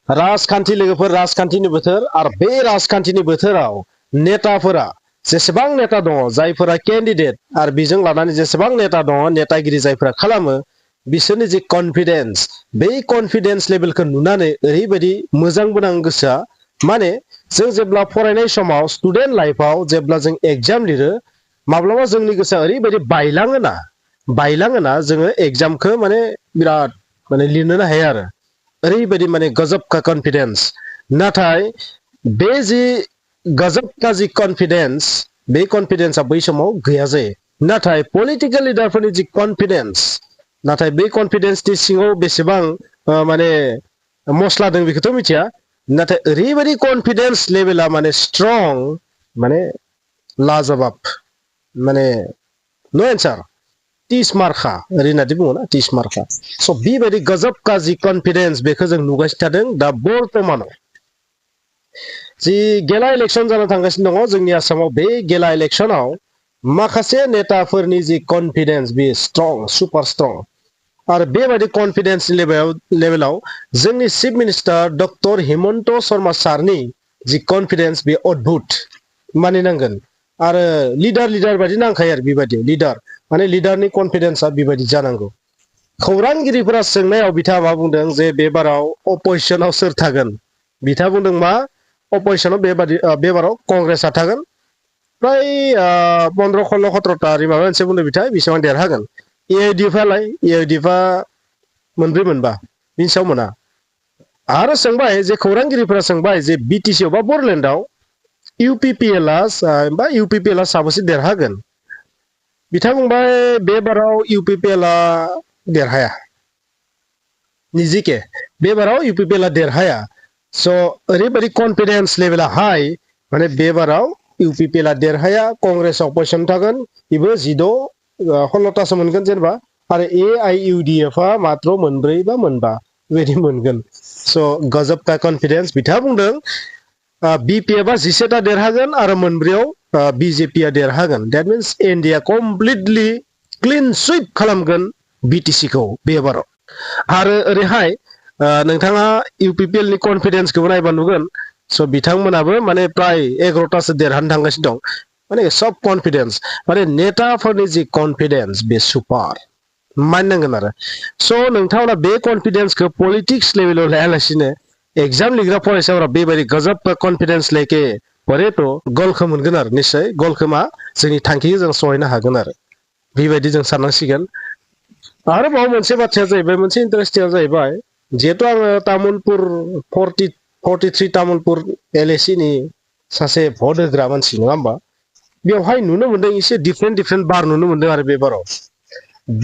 राजखान्थि लोगोफोर राजखान्थिनि बोथोर आरो बे राजखान्थिनि बोथोराव नेताफोरा जेसेबां नेता दङ जायफोरा केन्डिडेट आरो बेजों लानानै जेसेबां नेता दङ नेतागिरि जायफोरा खालामो बिसोरनि जि कन्फिडेन्स बे कन्फिडेन्स लेभेलखौ नुनानै ओरैबायदि मोजांबो नाङो गोसोआ माने जों जेब्ला फरायनाय समाव स्टुडेन्ट लाइफआव जेब्ला जों एग्जाम लिरो माब्लाबा जोंनि गोसोआ ओरैबायदि बायलाङोना जोङो एग्जामखौ माने बिराद माने लिरनोनो हाया आरो ओरैबायदि माने गजब का कन्फिडेन्स नाथाय बे जि गजब का जि कन्फिडेन्स बे कन्फिडेन्सआ बै समाव गैया जायो नाथाय पलिटिकेल लिडारफोरनि जि कन्फिडेन्स नाथाय बे कन्फिडेन्सनि सिङाव बेसेबां माने मस्ला दं बेखौथ' मिथिया नाथाय ओरैबायदि कन्फिडेन्स लेभेला माने स्ट्रं माने लाजवाब माने नो एन्सार टिसमार्का ओरैनादि बुङो ना टिसमार्का स' बेबायदि गजब का जि कन्फिडेन्स बेखौ जों नुगासिनो थादों दा बर्तमानाव जि गेला इलेक्सन जानो थांगासिनो दङ जोंनि आसामाव बे गेला इलेक्सनाव माखासे नेताफोरनि जि कन्फिडेन्स बे स्ट्रं सुपार स्ट्रं आरो बेबायदि कन्फिडेन्स लेभेलाव जोंनि chief minister doctor Himanta Sharma सारनि जि कन्फिडेन्स बे अद्भुत मानिनांगोन आरो लिडार बायदि नांखायो आरो बेबायदि लिडार माने लिडारनि कन्फिडेन्सआ बेबायदि जानांगौ खौरांगिरिफोरा सोंनायाव बिथाङा मा बुंदों जे बे बाराव अपोजिसनाव सोर थागोन बिथाङा बुंदों मा अपोजिसनाव बेबाराव कंग्रेसआ थागोन प्राय 15-16-17ता माबा मोनसे बुंदों बिथाङा बेसेबां देरहागोन एआइडिएफआ मोनब्रै मोनबा बिनि सायाव मोना आरो सोंबाय जे खौरांगिरिफोरा सोंबाय जे बिटिसि बा बरलेण्डआव इउपिपिएलआ साबेसे देरहागोन बिथाङा बुंबाय बे बाराव इउपिपिएलआ देरहाया निजिके बे बाराव इउपिपिएलआ देरहाया स' ओरैबायदि कन्फिडेन्स लेभेला हाई माने बे बाराव इउपिपिएलआ देरहाया कंग्रेसआव अपोजिसन थागोन बेबो 16-16तासो मोनगोन जेनेबा आरो एआइइउडिएफआ मात्र मोनब्रै बा मोनबा बेबायदि मोनगोन स' गजब का कन्फिडेन्स बिथाङा बुंदों बिपिएफआ 11ता देरहागोन आरो मोनब्रैयाव बिजेपिआ देरहागोन that means India completely clean sweep खालामगोन बिटिसिखौ बे बाराव आरो ओरैहाय नोंथाङा इउपिपिएलनि कन्फिडेन्सखौ नायबा नुगोन स' बिथांमोनाबो माने प्राय 11तासो देरहानो थांगासिनो दं माने सब कन्फिडेन्स माने नेताफोरनि जि कन्फिडेन्स बे सुपार मानिनांगोन आरो स' नोंथांमोना बे कन्फिडेन्सखौ पलिटिक्स लेभेलाव लायालासिनो एग्जाम लिरग्रा फरायसाफोरा बेबायदि गजब का कन्फिडेन्स लेके परेथ' गलखौ मोनगोन आरो निश्चय गलखौ मा जोंनि थांखिखौ जों सहैनो हागोन आरो बेबायदि जों साननांसिगोन आरोबाव मोनसे बाथ्राया जाहैबाय मोनसे इन्टारेस्टिंआ जाहैबाय जिहेतु आङो तामुलपुर 43 तामुलपुर एलएसिनि सासे भट होग्रा मानसि नङा होमबा बेवहाय नुनो मोनदों एसे डिफरेन्ट बार नुनो मोनदों आरो बे बाराव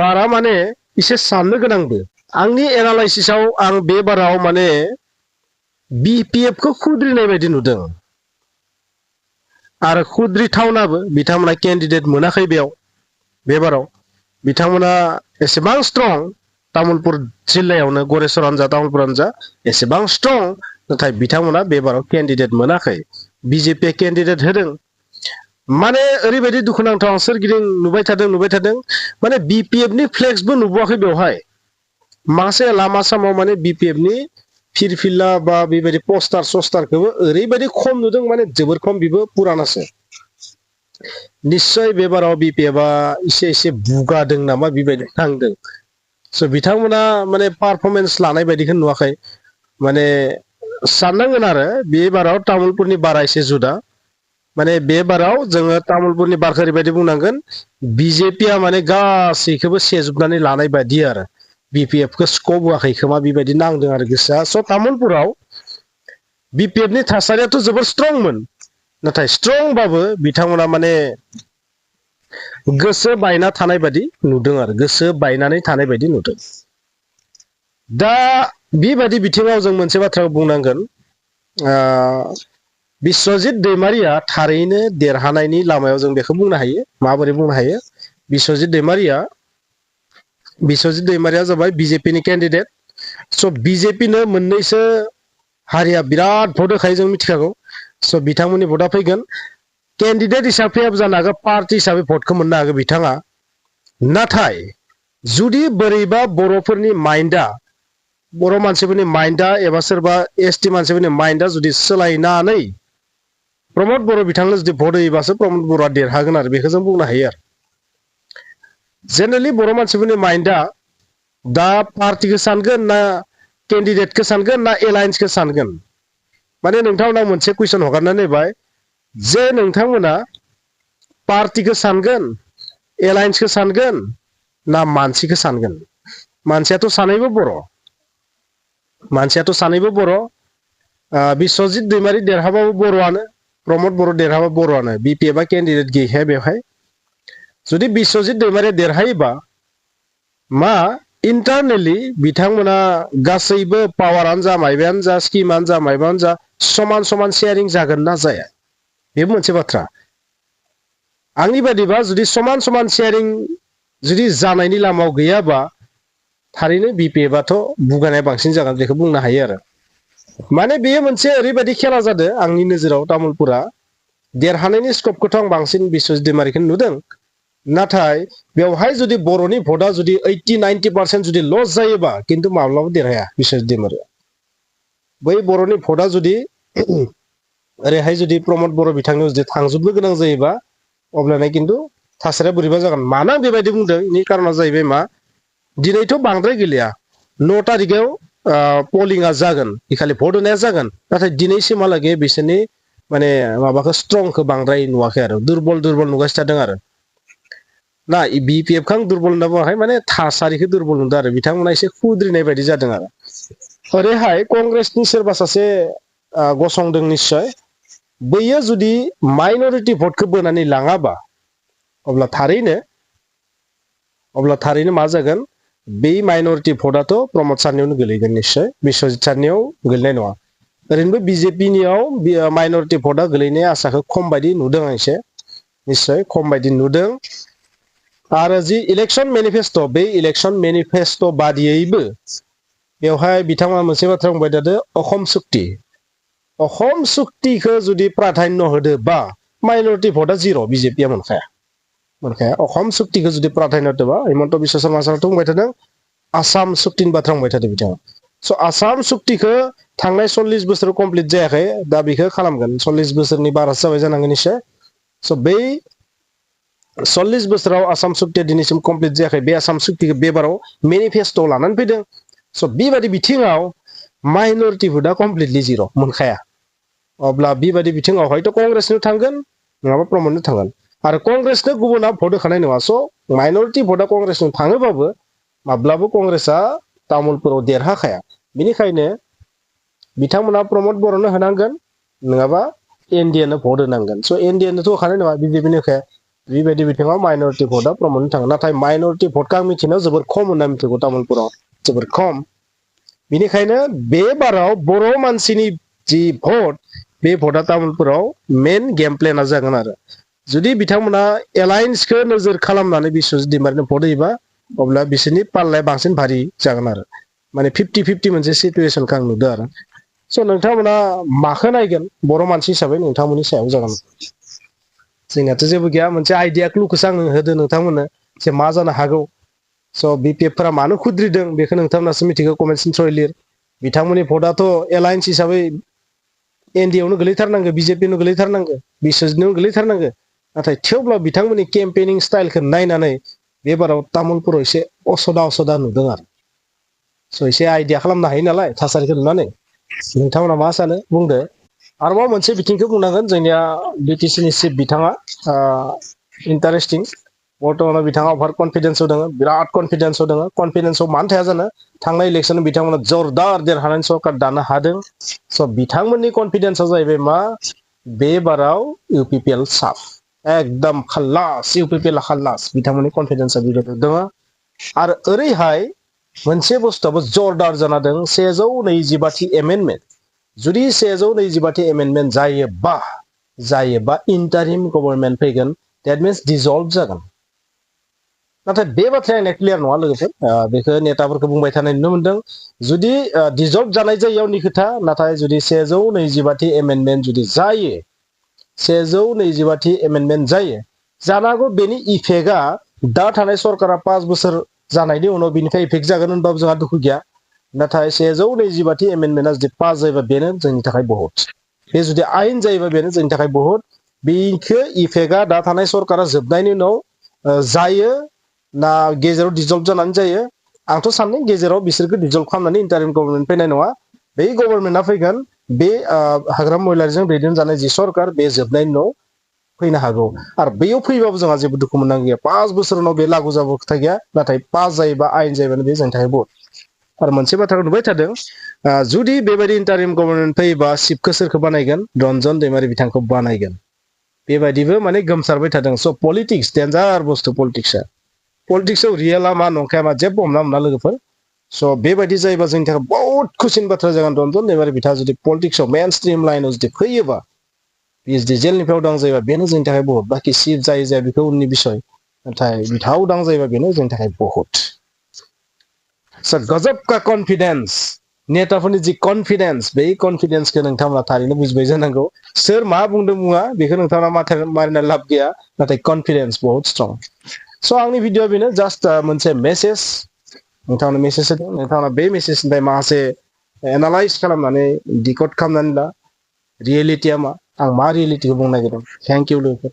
बारा माने एसे साननो गोनांबो आंनि एनालाइसिसआव आं बे बाराव माने बिपिएफखौ खुद्रिनाय बायदि नुदों आरो खुद्रिथावनाबो बिथांमोना केन्डिडेट मोनाखै बे बाराव बिथांमोना एसेबां स्ट्रं तामुलपुर जिल्लायावनो गरेस्वरानो जा तामुलपुरानो जा एसेबां स्ट्रं नाथाय बिथांमोना बे बाराव केन्डिडेट मोनाखै बिजेपिआ केन्डिडेट होदों माने ओरैबायदि दुखुनांथाव सोरगिदिं नुबाय थादों माने बिपिएफनि फ्लेक्सबो नुबावाखै बेवहाय माखासे लामा सामाव माने बिपिएफनि फिरफिला बा बेबायदि पस्टार सस्टारखौबो ओरैबायदि खम नुदों माने जोबोर खम बेबो पुरानासो निश्चय बे बाराव बिपिएफआ एसे बुगादों नामा बेबायदि नांदों स' बिथांमोना माने पारफरमेन्स लानाय बायदिखौ नुवाखै माने साननांगोन आरो बे बाराव तामुलपुरनि बारा एसे जुदा माने बे बाराव जोङो तामुलपुरनि बारखौ ओरैबायदि बुंनांगोन बिजेपिआ माने गासैखौबो सेजोबनानै लानाय बायदि आरो बिपिएफखौ स्कप होआखै खोमा बेबायदि नांदों आरो गोसोआ स' तामुलपुराव बिपिएफनि थासारियाथ' जोबोर स्ट्रंमोन नाथाय स्ट्रंबाबो बिथांमोना माने गोसो बायना थानाय बायदि नुदों आरो गोसो बायनानै थानाय बायदि नुदों दा बेबायदि बिथिङाव जों मोनसे बाथ्राखौ बुंनांगोन बिश्वजित दैमारिया थारैनो देरहानायनि लामायाव जों बेखौ बुंनो हायो माबोरै बुंनो हायो बिश्वजित दैमारिया जाबाय बिजेपिनि केन्डिडेट स' बिजेपिनो मोननैसो हारिया बिराद भट होखायो जों मिथिखागौ स' बिथांमोननि भटआ फैगोन केन्डिडेट हिसाबै फैयाबो जानो हागौ पार्टि हिसाबै भटखौ मोननो हागौ बिथाङा नाथाय जुदि बोरैबा बर'फोरनि माइन्डआ बर' मानसिफोरनि माइन्डा एबा सोरबा एसटि मानसिफोरनि माइन्डा जुदि सोलायनानै प्रमद बर' बिथांनो जुदि भट होयोबासो प्रमद बर'आ देरहागोन आरो बेखौ जों बुंनो हायो आरो जेनेरेलि बर' मानसिफोरनि माइन्डा दा पार्टिखौ सानगोन ना केन्डिडेटखौ सानगोन ना एलायन्सखौ सानगोन माने नोंथांमोना मोनसे कुइसन हगारनानै होबाय जे नोंथांमोना पार्टिखौ सानगोन एलायन्सखौ सानगोन ना मानसिखौ सानगोन मानसियाथ' सानैबो बर' मानसियाथ' सानैबो बर' बिस्वजित दैमारि देरहाबाबो बर'आनो प्रमद बर' देरहाबा बर'आनो बिपिएफआ केन्डिडेट गैखाया बेवहाय जुदि बिस्वजित दैमारिया देरहायोबा मा इन्टारनेलि बिथांमोना गासैबो पावारानो जा माइबायानो जा स्किमानो जा माइबानो जा समान समान शेयारिं जागोन ना जाया बेबो मोनसे बाथ्रा आंनि बादिबा जुदि समान समान शेयारिं जुदि जानायनि लामायाव गैयाबा थारैनो बिपिएफआथ' बुगानाया बांसिन जागोन बेखौ बुंनो हायो आरो माने बेयो मोनसे ओरैबायदि खेला जादों आंनि नोजोराव तामुलपुरा देरहानायनि स्कपखौथ' आं बांसिन बिस्वजित दैमारिखौ नुदों नाथाय बेवहाय जुदि बर'नि भटआ जुदि 80-90% जुदि लस जायोबा खिन्थु माब्लाबा देरहाया बिस्वजित दैमारिया बै बर'नि भटआ जुदि ओरैहाय जुदि प्रमद बर' बिथांनियाव जुदि थांजोबनो गोनां जायोबा अब्लाना खिन्थु थासारिया बोरैबा जागोन मानो आं बेबायदि बुंदों बेनि कारना जाहैबाय मा दिनैथ' बांद्राय गैलिया 9 तारिखाव पलिंआ जागोन इखालि भट होनाया जागोन नाथाय दिनैसिमहालागै बिसोरनि माने माबाखौ स्ट्रंखौ बांद्राय नुवाखै आरो दुरबल नुगासिनो थादों आरो ना बिपिएफखौ आं दुरबल होनना बुङाखै माने थासारिखौ दुरबल नुदों आरो बिथांमोना एसे खुद्रिनाय बायदि जादों आरो ओरैहाय कंग्रेसनि सोरबा सासे गसंदों निस्सय बैयो जुदि माइनरिटि भटखौ बोनानै लाङाबा अब्ला थारैनो मा जागोन बे माइनरिटि भटआथ' प्रमद सारनियावनो गोलैगोन निस्सय बिस्वजित सारनियाव गोलैनाय नङा ओरैनोबो बिजेपिनियाव माइनरिटि भटआ गोलैनाय आसाखौ खम बायदि नुदों आं एसे निस्सय खम बायदि नुदों आरो जि इलेक्सन मेनिफेस्ट' बे इलेक्सन मेनिफेस्ट' बादियैबो बेवहाय बिथांमोना मोनसे बाथ्रा बुंबाय थादों अखम सुक्तिखौ जुदि प्राधान्य होदोबा माइनरिटि भटआ जिर' बिजेपिया मोनखाया अखम सुक्तिखौ जुदि प्राधान्य होदोबा हिमन्त बिश्व शर्मा साराथ' बुंबाय थादों आसाम सुक्तिनि बाथ्रा बुंबाय थादों बिथाङा स' आसाम सुक्तिखौ थांनाय 40 बोसोराव कमप्लिट जायाखै दा बेखौ खालामगोन 40 बोसोरनि बारासो जाबाय जानांगोन निश्चय स' बै 40 बोसोराव आसाम सुक्तिया दिनैसिम कमप्लिट जायाखै बे आसाम सुक्तिखौ बेबाराव मेनिफेस्ट'आव लानानै फैदों स' बेबायदि बिथिङाव माइनरिटि भटआ कमप्लिटलि जिर' मोनखाया अब्ला बेबायदि बिथिङाव हयथ' कंग्रेसनो थांगोन नङाबा प्रमदनो थांगोन आरो कंग्रेसनो गुबुना भट होखानाय नङा स' माइनरिटि भटआ कंग्रेसनो थाङोबाबो माब्लाबो कंग्रेसआ तामुलपुराव देरहाखाया बेनिखायनो बिथांमोना प्रमद बर'नो होनांगोन नङाबा एनडिएनो भट होनांगोन स' एनडिएनोथ' होखानाय नङा बिजेपिनो होखाया बेबायदि बिथिङाव माइनरिटि भटआ प्रमदनो थाङो नाथाय माइनरिटि भटखौ आं मिथिनायाव जोबोर खम होनना मिथिगौ तामुलपुराव जोबोर खम बेनिखायनो बे बाराव बर' मानसिनि जि भट बे भटआ तामुलपुराव मेन गेम प्लेना जागोन आरो जुदि बिथांमोना एलायन्सखौ नोजोर खालामनानै बिस्वजित दैमारिनो भट होयोबा अब्ला बिसोरनि पाल्लाया बांसिन भारि जागोन आरो माने 50-50 मोनसे सिटुवेसनखौ आं नुदों आरो स' नोंथांमोना माखौ नायगोन बर' मानसि हिसाबै नोंथांमोननि सायाव जागोन जोंनियाथ' जेबो गैया मोनसे आइडिया क्लुखौसो आं होदो नोंथांमोननो जे मा जानो हागौ स' बिपिएफफोरा मानो खुद्रिदों बेखौ नोंथांमोनासो मिथिगौ कमेन्ट सेक्सनाव लिर बिथांमोननि भटआथ' एलायन्स हिसाबै एनडिएआवनो गोलैथारनांगौ बिजेपिनो गोलैथारनांगौ बिस्वजितनियावनो गोलैथारनांगौ नाथाय थेवब्लाबो बिथांमोननि केम्पेनिं स्टाइलखौ नायनानै बेबाराव तामुलपुराव एसे असदा नुदों आरो स' एसे आइडिया खालामनो हायो नालाय थासारिखौ नुनानै नोंथांमोना मा सानो बुंदो आरोबाव मोनसे बिथिंखौ बुंनांगोन जोंनिया बिटिसिनि चिफ बिथाङा इन्टारेस्टिं बर्तमानाव बिथाङा अभार कनफिडेन्सआव दङ बिराद कनफिडेन्सआव दङ कनफिडेन्सआव मानो थाया जानो थांनाय इलेक्सनाव बिथांमोना जरदार देरहानानै सरकार दानो हादों स' बिथांमोननि कनफिडेन्सआ जाहैबाय मा बे बाराव इउपिपिएल साफ एकदम खाल्लास इउपिपिएल खाल्लास बिथांमोननि कनफिडेन्सआ बेबायदि दङ आरो ओरैहाय मोनसे बुस्थुआबो जरदार जाना दं 125 एमेन्डमेन्ट जुदि 125 एमेन्डमेन्ट जायोबा इन्टारिम गभर्नमेन्ट फैगोन देट मिन्स डिजल्भ जागोन नाथाय बे बाथ्राया आंनिया क्लियार नङा लोगोफोर बेखौ नेताफोरखौ बुंबाय थानाय नुनो मोनदों जुदि डिजल्भ जानाय जायैयावनि खोथा नाथाय जुदि 125 एमेन्डमेन्ट जुदि जायो 125 एमेन्डमेन्ट जायो जानो हागौ बेनि इफेक्टआ दा थानाय सरकारा 5 बोसोर जानायनि उनाव बिनिफ्राय इफेक्ट जागोन होनबाबो जोंहा दुखु गैया नाथाय 125 एमेन्डमेन्टआ जुदि पास जायोबा बेनो जोंनि थाखाय बहुत बे जुदि आयेन जायोबा बेनो जोंनि थाखाय बहुत बेखौ इफेक्टआ दा थानाय सरकारा जोबनायनि उनाव जायो ना गेजेराव डिजल्भ जानानै जायो आंथ' सानदों गेजेराव बिसोरखौ डिजल्भ खालामनानै इन्टारिम गभर्नमेन्ट फैनाय नङा बे गभर्नमेन्टआ फैगोन बे हाग्रामा महिलारिजों दैदेनजानाय जि सरकार बे जोबनायनि उनाव फैनो हागौ आरो बेयाव फैबाबो जोंहा जेबो दुखु मोननांगौ गैया 5 बोसोर उनाव बे लागु जाबो खोथा गैया नाथाय पास जायोबा आयेन जायोबानो बे जोंनि थाखाय बहुत आरो मोनसे बाथ्राखौ नुबाय थादों जुदि बेबायदि इन्टारिम गभर्नमेन्ट फैयोबा चिफखौ सोरखौ बानायगोन रन्जन दैमारि बिथांखौ बानायगोन बेबायदिबो माने गोमसारबाय थादों स' पलिटिक्स डेन्जार बुस्थु पलिटिक्सआव रियेला मा नंखाया मा जेबो हमना मोना लोगोफोर स' बेबायदि जायोबा जोंनि थाखाय बहुत खुसिनि बाथ्रा जागोन रन्जन दैमारि बिथाङा जुदि पलिटिक्सआव मेन स्ट्रिम लाइनाव जुदि फैयोबा पिएचडि जेलनिफ्राय उदां जायोबा बेनो जोंनि थाखाय बहुत बाखि चिफ जायो जाया बेखौ उननि बिसय नाथाय बिथाङा उदां जायोबा बेनो जोंनि थाखाय बहुत स' गजब का कन्फिडेन्स नेताफोरनि जि कन्फिडेन्स बे कन्फिडेन्सखौ नोंथांमोना थारैनो बुजिबाय जानांगौ सोर मा बुंदों मुङा बेखौ नोंथाङा माथा मारिना लाब गैया नाथाय कन्फिडेन्स बहुत स्ट्रं स' आंनि भिडिअ बेनो जास्ट मोनसे मेसेज नोंथांनो मेसेज होदों नोंथाङा बे मेसेजनिफ्राय माखासे एनालाइज खालामनानै डिकड खालामनानै ला रियेलिटिया मा आं मा रियेलिटिखौ बुंनो नागिरदों थेंक इउ लोगोफोर